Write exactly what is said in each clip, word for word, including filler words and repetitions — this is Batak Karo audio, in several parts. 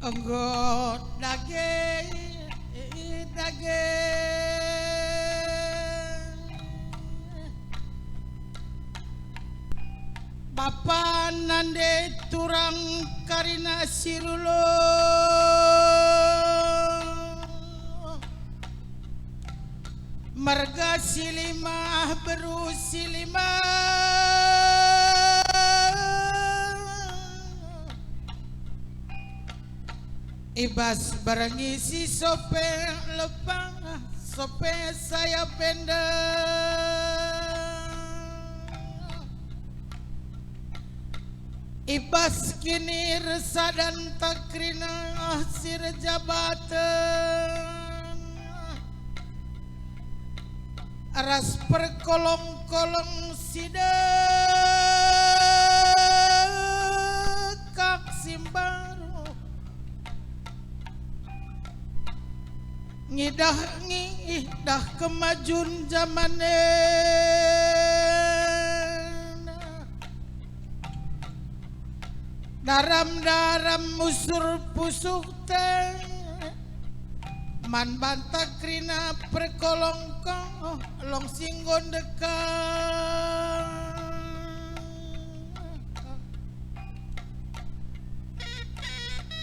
Enggo dage, dage. Bapa nande turang karina si rulo. Merga si lima, beru si lima. I bas berengi si sope lepah, sope sayap enda. I bas kinirsadanta kerina si erjabaten, ras perkolong-kolong si dekah si mbaru. Ngidah-ngidah kemajun jaman enda. Daram-daram usur pusuhta, man banta kerina perkolong-kolong si enggo ndekah.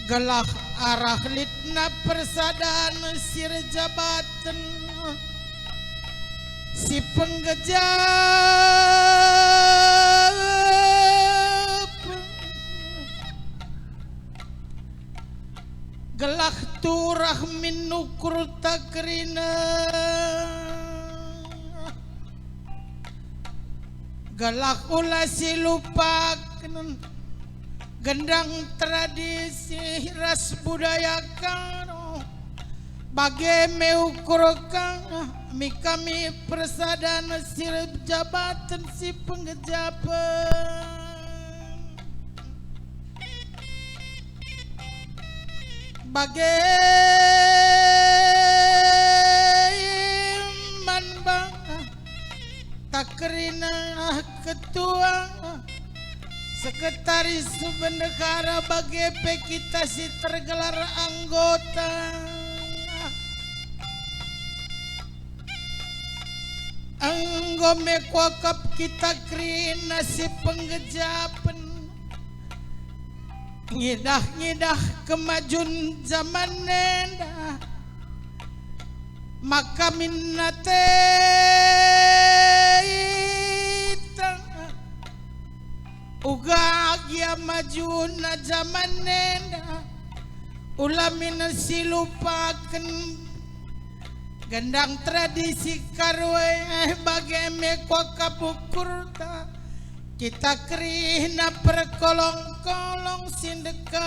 Gelah arah litna persadan si erjabaten si penggejapen, gelah turah min ukurta kerina. Gelah ula silupaken gendang tradisi ras budaya Karo, bage me ukur kami persadan si erjabaten si penggejapen. Bage man banta kerina ketua, sekretaris, bendahara, bage pe kita si tergelar anggota. Enggo me kuakap kita kerina si penggejapen. Ngidah-ngidah kemajun jaman enda, maka min ate ita uga gia majuna jaman enda, ula min silupaken gendang tradisi Karo e, bage me kuakap ukurta. Kita kerina perkolong-kolong si ndekah.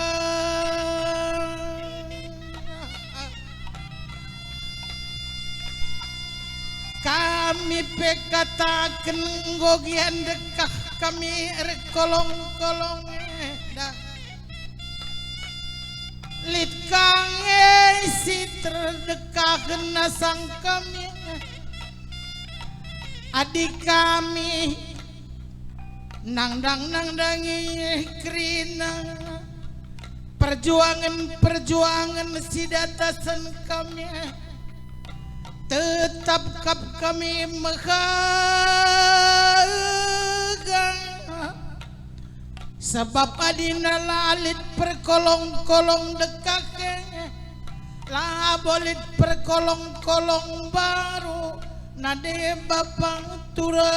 Kami pe kataken enggo gia ndekah kami erkolong-kolong enda. Lit ka nge si terdekah nasang kami. Adi kami nangdang-nangdangi kerina perjuangen-perjuangen si datasen kami, tetap kap kami mehaga. Sabap adina la lit perkolong-kolong dekah e, labo lit perkolong-kolong mbaru nande bapa turang.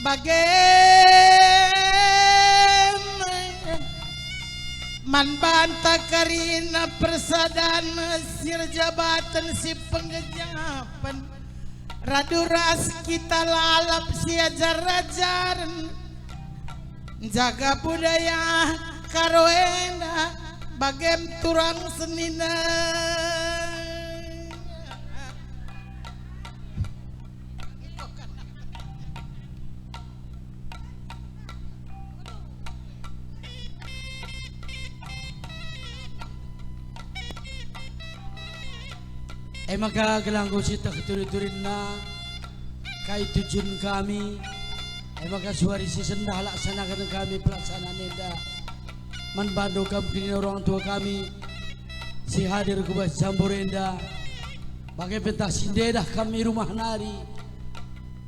Bage man banta kerina persadan si erjabaten si penggejapen, radu ras kita lalap si ajar-ajaren, njaga budaya Karo enda, bagem turang senina. E maka gelah enggo sieteh turi-turinna, Kai tujun kami, e maka suari si sendah laksanaken kami pelaksanaan enda. Man bandu kam kerina orang tua kami, si hadir ku bas jambore enda, bage pe ntah si ndedah kami rumah nari,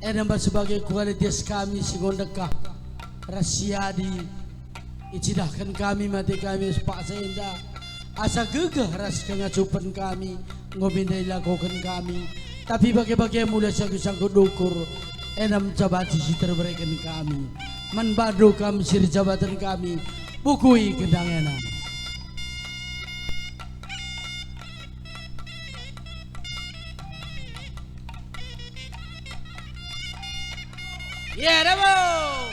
enda me sebagai kualitas kami si enggo ndekah ras si adi. Icidahken kami mate kami sepaksa enda, asa gegeh ras kengacupen kami enggo minda ilakoken kami, tapi bage-bage mula sangkut-sangkut ukur, enda me banci si terbereken kami. Man bandu kam si erjabaten kami, bukui kendang enda. Ya, dabo!